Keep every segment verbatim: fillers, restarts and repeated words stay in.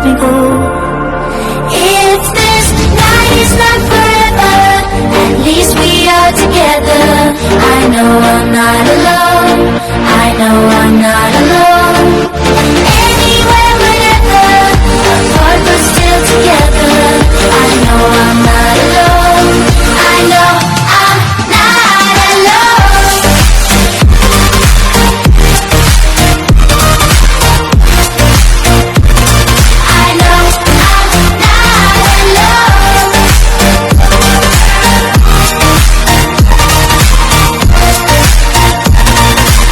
If this night is not forever, at least we are together. I know I'm not alone. I know I'm not alone. Anywhere, whenever, apart but still together. I know I'm not alone. I know I'm not alone. I know I'm not alone.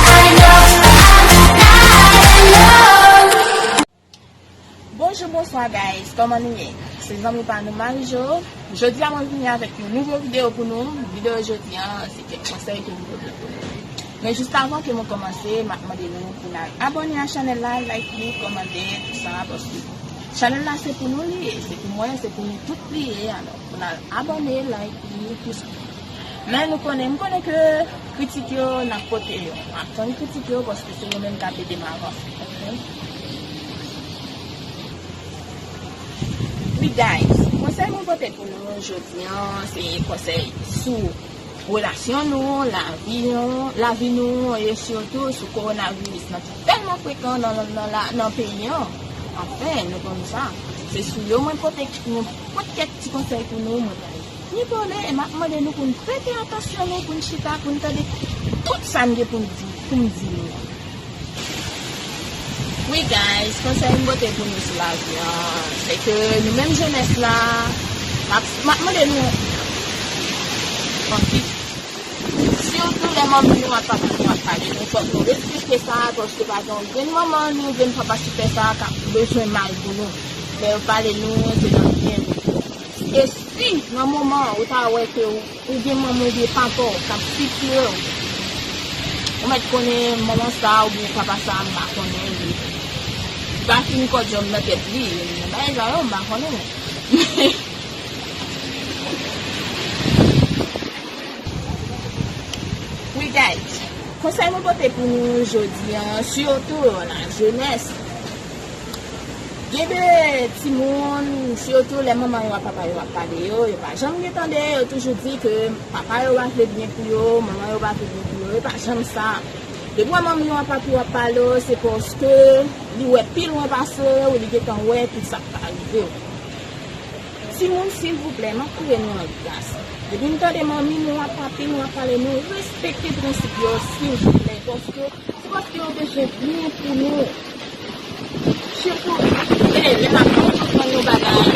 I know I'm not alone. Bonjou, bonswa, guys. Kòman nou ye? Se zanmi pa nou, Marie-Jo. Jodi a, mwen vini avèk yon nouvo videyo pou nou. Videyo jodi a, se kèk konsèy ke m pote pou nou. Men jis avan ke mwen kòmanse, m ap mande nou pou n al abòne a chanèl la, like li, kòmante, tout sa, paske chanèl la se pou nou li ye, se pou mwen, se pou nou tout li ye. Alò, pou n al abòne, like li, tout sa. Men nou konnen, m konnen ke kritik yo, n ap pote yo. M ap tann kritik yo, paske se yo menm k ap ede m avanse, oke? Wi, guys, konsèy mwen pote pou nou jodi a, se konsèy sou relasyon nou, lavi nou, lavi nou, e sitou sou kowonaviris nan ki tèlman frekan nan, nan, nan la, nan peyi an. Anfen, nou konn sa. Se sou yo mwen pote, mwen pote kèk ti konsèy pou nou, mwen pale. Ni pale, e m ap mande nou pou n prete atansyon nou, pou n chita, pou n tande tout sa m gen pou n di, pou m di nou. Wi, guys, konsèy m pote pou nou sou lavi an, se ke nou menm jenès la, m ap, m ap mande nou anpil. Sitou lè manmi nou ak papa nou ap pale, nou fòk nou respekte sa, paske pa gen yon grenn manman ni yon grenn papa sou tè sa a k ap bezwen mal pou nou. Lè yo pale nou, se nan byen nou. E si nan moman ou ta wè ke ou, ou gen manman oubyen papa w k ap sitire w, ou mèt konnen manman sa a oubyen papa sa a, m pa konnen li. Li pa fin kòdjòm nan tèt li, nan bagay sa yo, m pa konnen. Wi, guys, konsèy mwen pote pou nou jodi a, sitou lajenès. Gen de timoun, sitou lè manman yo ak papa yo ap pale yo, yo pa janm gen tande, yo toujou di ke papa yo pa vle byen pou yo, manman yo pa vle byen pou yo, yo pa janm sa. Depi w wè manmi w ak papi w ap pale w, se paske li wè pi lwen pase w, li gentan wè tout sa k ka rive w. Timoun, silvouplè, m ap priye nou an gras. Depi n tande manmi nou ak papi nou ap pale, nou respekte prensip yo, silvouplè, paske se paske yo bezwen byen pou nou. Sitou, e, lè n ap antreprann yon bagay,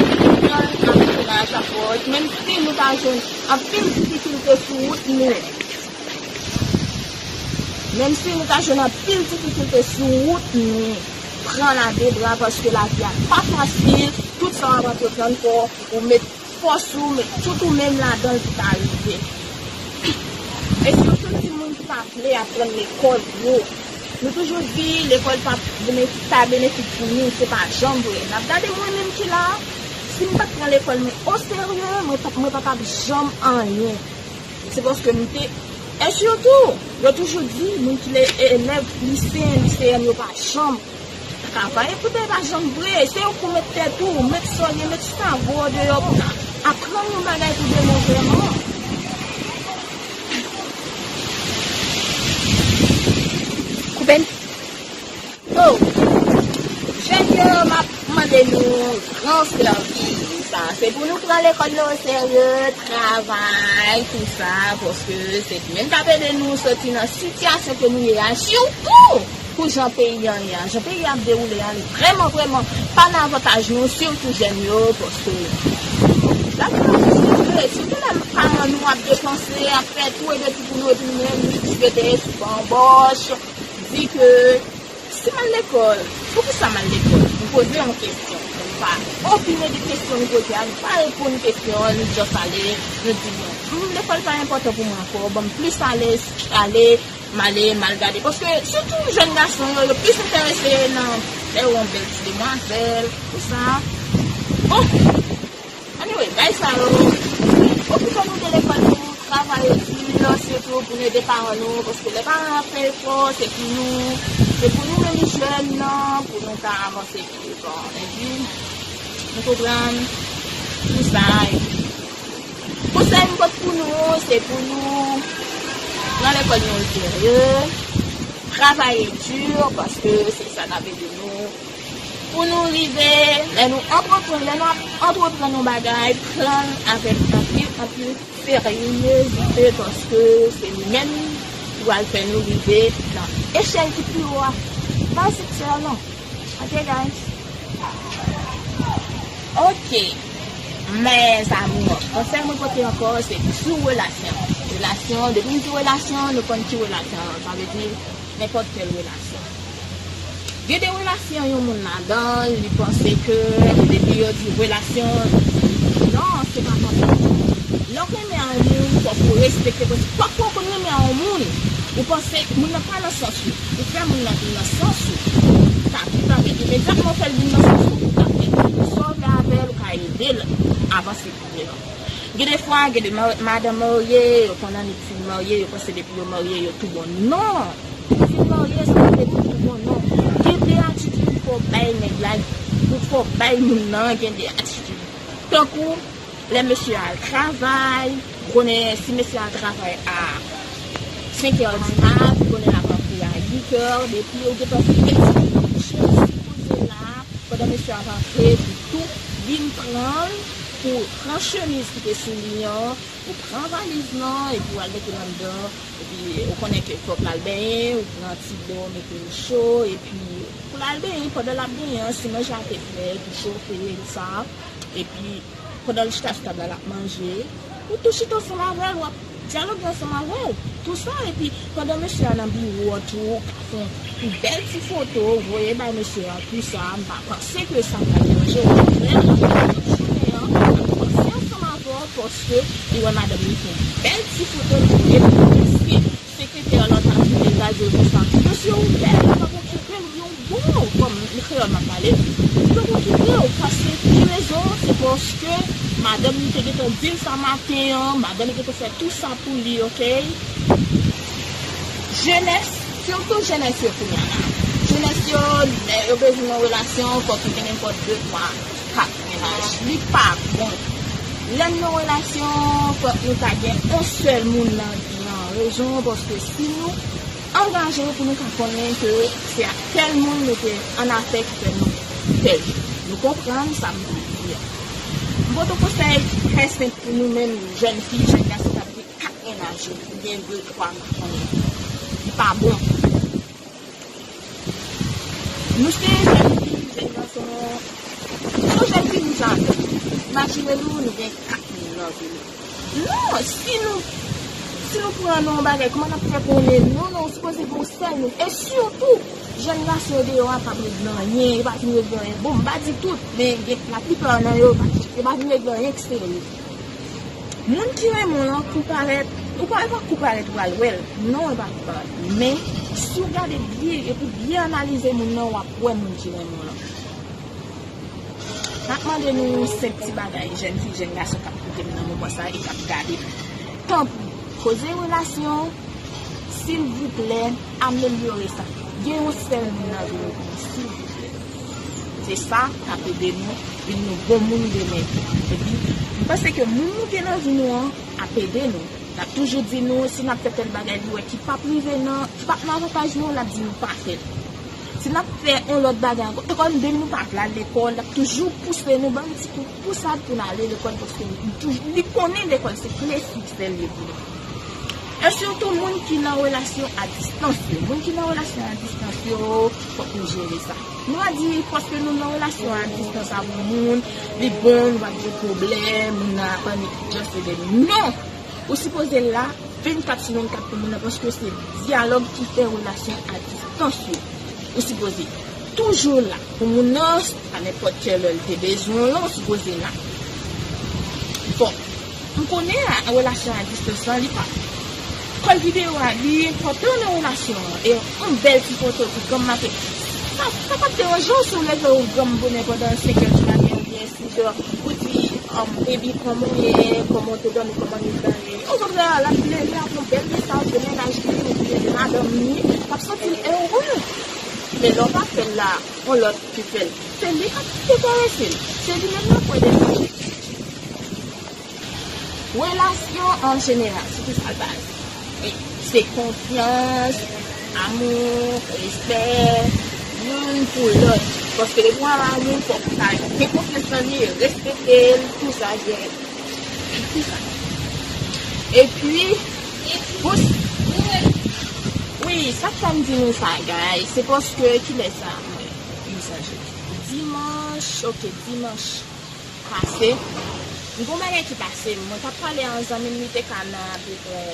pran antouraj ak wòch, menm si nou ta jwenn anpil difikilte sou wout nou, menm si nou ta jwenn anpil difikilte sou wout nou, pran l a de bra, paske lavi a pa fasil, tout sa w ap antreprann, fò ou met fòs ou, met tout ou menm ladan l pou ta rive. E sitou timoun ki pa vle aprann lekòl yo. Nou toujou di lekòl pa benefik, pa benefik pou nou, se pa janm vre. N ap gade mwen menm ki la, si m pa t pran lekòl mwen oserye, mwen pa, mwen pa t ap janm anyen. Se paske m te, e sitou, yo toujou di, moun ki le-, elèv liseyen, liseyèn yo pa janm travay, e poutan e pa janm vre. Se yon kou met tèt ou, met sa w gen, met sa w gen deyò pou ta aprann yon bagay pou demen vrèman. Koupe l. So, jèn yo, m ap mande nou gran sèvis. Sa, se pou nou pran lekòl nou oserye, travay, tout sa, paske se li menm k ap ede nou soti nan sitiyasyon ke nou ye a, sitou pou jan peyi an ye a. Jan peyi a ap dewoule a, li vrèman, vrèman pa nan avantaj nou, sitou jèn yo, paske, dakò, se vre, sitou lè paran nou ap depanse, ap fè tou e de ti pou nou, epi nou menm, nou jis rete sou banbòch, di ke si m al lekòl, poukisa m al lekòl? Nou poze yon kesyon. Nou pa opine de kesyon nou poze a, nou pa reponn kesyon an, nou just ale, nou di, bon, hmm, lekòl pa enpòtan pou mwen ankò, ban m plis ale, ale, m ale, m al gade. Paske sitou jèn gason yo, yo plis enterese nan lè yo yon bèl ti demwazèl, tout sa. Bon, anyway, bagay sa yo, okipe nou de lekòl nou, travay etid, Nan sitou pou n ede paran nou, paske lè paran ap fè efò, se pou nou, se pou nou menm jèn nan, pou nou ka avanse pi devan. Epi, nou konprann tout sa. Epi, konsèy m pot pou nou, se pou nou pran lekòl nou oserye, travay di, paske se sa k ap ede nou. Pou nou rive, lè nou antreprann, lè nou ap antreprann yon bagay, pran l avèk anpil, anpil seryezite, paske se li menm ki pral fè nou rive nan echèl ki pi wo a. Pa sèlman. Ok, guys. Ok. Mes amours, konsèy mwen pote ankò, se sou relasyon. Relasyon, depi m di relasyon, nou konn ki relasyon an. Sa vle di, nenpòt kèl relasyon. Gen de relasyon, yon moun ladan, li panse ke depi yo di relasyon, non, se pa konsa. Lè w renmen a yon moun, fòk ou respekte, paske pafwa w konn renmen a yon moun, ou panse moun nan pa nan sans ou, ou fè moun nan vin nan sans ou, ou ka vin avèk imedyatman w fè l vin nan sans ou, ou ka fè sa w vle avè l, ou ka ede l avanse pi devan. Gen de fwa, gen de ma- madanm marye, yo konn annik fin marye, yo panse depi yo marye, yo tou bon. Non! Fin marye, sa pa vle di tou bon, non. Gen de atitid pou w bay nèg la, pou w bay moun nan, gen de atitid. Tankou, lè mesye a al travay, ou konnen si mesye a al travay a senk è di mat, ou konnen l ap rantre a uit è, depi ou gentan fè kèk ti kouche, ou sipoze la, pandan mesye a ap rantre, pou tou vin pran l, pou pran chemiz ki te sou li an, ou pran valiz lan, epi w al mete l anndan, epi ou konnen ke fòk l al benyen, ou pran ti dlo, mete l cho, epi pou l al benyen, pandan l ap benyen an, si manje a te frèt, ou chofe l sa, epi pandan l chita sou tab la, l ap manje, ou tou chita ansanm avè l, w ap dyaloge ansanm avè l. Tou sa, epi pandan mesye a nan biwo an tou, ou ka fè yon bèl ti foto, voye bay mesye a, tou sa, m pa panse ke sa pral deranje w, okontrè, l ap fè tout jounen an, l ap panse ansanm avè w, paske li wè madanm li fè yon bèl ti foto, li voye pou mesye. Sekretè lan ta vin, li ta di l konsa, mesye, ou bèl, ou pa okipe l, ou byen, ou bon, kòm kreyòl m ap pale, li pa okipe w, paske ki rezon? Se paske madanm li te gentan di l sa maten an, madanm li gentan fè tou sa pou li, ok? Jenès, sitou jenès yo kounye a la. Jenès yo, lè yo bezwen yon relasyon, fòk yo gen nenpòt de, twa, kat mennaj. Li pa bon. Lè n nan relasyon, fòk nou ta gen yon sèl moun nan, nan rezon, paske si nou angaje pou nou ka konnen ke se ak tèl moun nou te an afè ki fè nou tèl. Nou konprann sa m vle di a. M pote konsèy trè senp pou nou menm jèn fi, jèn gason k ap gen kat mennaj yo, oubyen de, twa, m pa konnen. Li pa bon. Nou se jèn fi, jèn gason, nou se jèn fi, nou jèn. Imajine nou, nou gen kat moun nan vi nou. Non, si nou, si nou pran nan yon bagay, kòman n ap fè konnen? Non, non, ou sipoze gen yon sèl moun. E sitou, jèn gason yo deyò a pa vin regle anyen, yo pa vin regle anyen. Bon, m pa di tout, men gen laplipa nan yo, yo pa, yo pa vin regle anyen ki serye. Moun ki renmen w lan, kou parèt, ou pa, e pa kou parèt ou pral wè l. Non, e pa kou parèt. Men, si w gade byen, epi byen analize moun nan, w ap wè moun ki renmen w lan. M ap mande nou yon senp ti bagay, jèn fi, jèn gason k ap koute m nan moman sa a e k ap gade m. Tanpri, koze relasyon, silvouplè, amelyore sa. Gen yon sèl moun nan vi nou pou nou, silvouplè. Se sa k ap ede nou vin yon bon moun demen. Epi, m panse ke moun nou gen nan vi nou an ap ede nou. N ap toujou di nou, si n ap fè tèl bagay, li wè ki p ap rive nan, ki p ap nan avantaj nou, l ap di nou pa fè l. Si n ap fè yon lòt bagay ankò, tankou depi nou pa vle al lekòl, l ap toujou pouse nou, ban n ti kou pousad pou n ale lekòl, paske li toujou, li konnen lekòl se kle siksè l ye pou nou. E sitou moun ki nan relasyon a distans yo. Moun ki nan relasyon a distans yo, fòk nou jere sa. Nou pa di, paske nou nan relasyon a distans avè yon moun, li bon, nou pa gen pwoblèm, moun nan ap annik just ede nou. Non! Ou sipoze la vennkat sou vennkat pou moun nan, paske se dyalòg ki fè relasyon a distans yo. Ou sipoze toujou la pou moun nan, a nenpòt kèl lè l te bezwen w lan, ou sipoze la. Bon, m konnen a, relasyon a distans lan, li pa. Kòl videyo a, li enpòtan nan relasyon an. E yon bèl ti foto ki granm maten. Sa, sa p ap deranje w si w leve w granm bonè pandan senk è di maten oubyen sis è, ou di, um, baby, kòman w ye, kòman w te dòmi, kòman nou te dòmi. Okontrè, l ap plede, ap yon bèl mesaj de mennaj li, oubyen de madanm li, l ap santi l ere. Men lè w pa fè l la, yon lòt ki fè l. Se li k ap enterese l. Se li menm l ap wè de manje. Relasyon an jeneral, se ki sa l baz. Se konfyans, amou, respè, youn pou lòt. Paske depi w al a moun, fòk ou ta gen konfyans nan li, respekte l, tou sa, gen, tou sa. Epi, pou s-, wi, sa k fè m di nou sa, guys, se paske, kilè sa, mwen, m sonje. Dimanch, ok, dimanch pase, m gon bagay ki pase. Mwen t ap pale a yon zanmi m, li te ka nan apeprè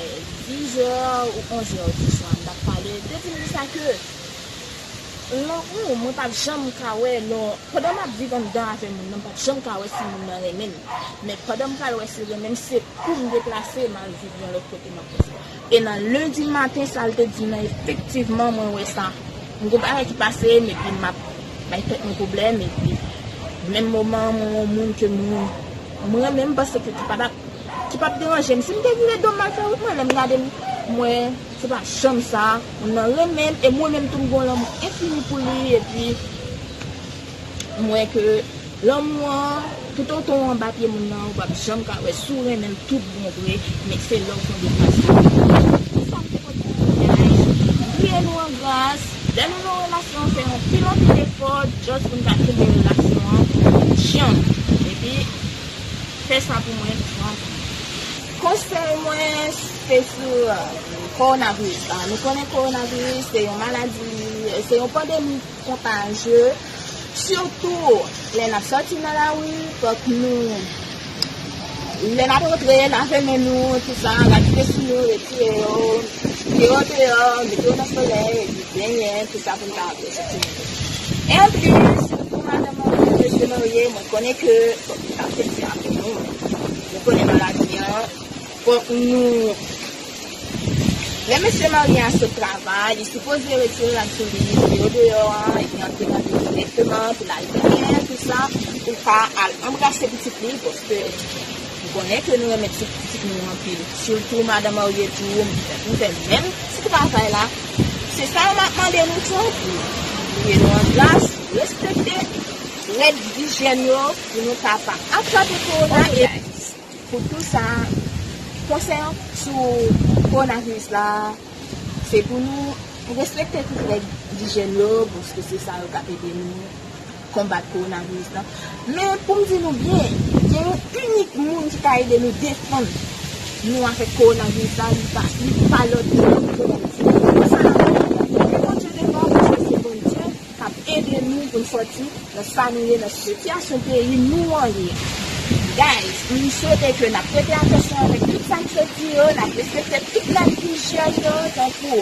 diz è ou onz è di swa. M t ap pale, li te di m konsa ke lanmou, mwen p ap janm ka wè, non, pandan m ap viv anndan avè moun nan, m p ap janm ka wè si moun nan renmen m. Men pandan m pral wè si l renmen m, se pou m deplase, m al viv yon lòt kote, m ap wè sa. E nan lendi maten, sa l te di m nan, efektivman, mwen wè sa. M gon bagay ki pase m, epi m ap bay tèt mwen pwoblèm, epi menm moman, mwen yon moun ke mwen, mwen renmen, m panse ke ki pa t ap, ki p ap deranje m. Si m te vire do m al fè wout mwen, lè m gade m, m wè, se pa janm sa, moun nan renmen m, e mwen menm tou m gon lanmou enfini pou li, epi m wè ke lanmou an, toutotan w anba pye moun nan, ou p ap janm ka wè si w renmen l tout bon vre, men se lè w gon deplase. Sa m te pote pou nou, guys. M priye nou an gras. Lè nou nan relasyon, fè anpil, anpil efò, just pou n ka kenbe relasyon an djanm. Epi, fè sa pou mwen, frank. Konsèy mwen, se sou, euh, kowonaviris la. Nou konnen kowonaviris, se yon maladi, se yon pandemi kontajye, sitou lè n ap sòti nan lari, fòk nou, lè n ap rantre, lave men nou, tou sa, rakite sou nou, retire yo, kite yo deyò, mete yo nan solèy, epi benyen, tou sa pou n ka rantre sòti nou. E anplis, sitou madanm marye, mesye marye, mwen konnen ke fòk nou ta fè ti avè nou. Nou konnen maladi an, fòk nou, lè mesye marye a sot travay, li sipoze retire rad sou li, mete yo deyò an, epi antre nan lit dirèkteman, pou l al benyen, tou sa, pou l ka al anbrase pitit li, paske m konnen ke nou renmen ti pitit nou anpil. Sitou madanm marye tou, m fè, m fè menm ti travay la. Se sa m ap mande nou tou, pou priye nou an gras, respekte règ dijyèn yo, pou nou ka pa atrape kowona. E pou tou sa, konsèy an sou kowonaviris la, se pou nou respekte tout règ dijyèn yo, paske se sa yo k ap ede nou konbat kowonaviris la. Men pou m di nou byen, gen yon inik moun ki ka ede nou defann nou avèk kowonaviris la, li pa, li pa lòt ke Bondye. Mete Bondye devan, paske se Bondye k ap ede nou pou n sòti nan sa nou ye, nan sitiyasyon peyi nou an ye. Guys, m swete ke n ap prete atansyon avèk tout sa m sot di yo, n ap respekte tout règ ijyèn yo, tankou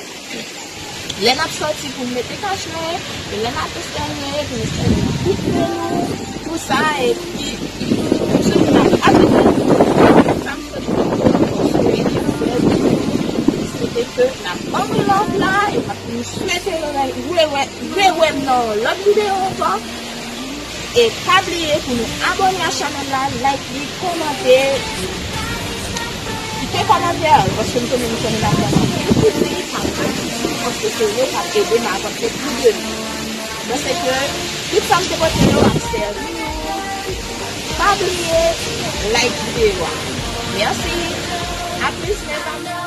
lè n ap sòti pou n mete kach nèg, e lè n ap estène, pou n estène tout men nou, pou sa, epi m swete n ap aplike sa m sot di yo, paske li fè byen. M swete ke n ap ban mwen love la, e m ap, m swete rewè, rewè m nan yon lòt videyo ankò. E pa bliye pou nou abòne a chanèl la, like li, kòmante, kite kòmantè, paske m konnen, m konnen n ap pran anpil kritik, pataje, paske se yo k ap ede m avanse pi devan. Mwen se ke tout sa m te pote yo ap sèvi nou. Pa bliye like videyo a. Mèsi. A plis, mes amours.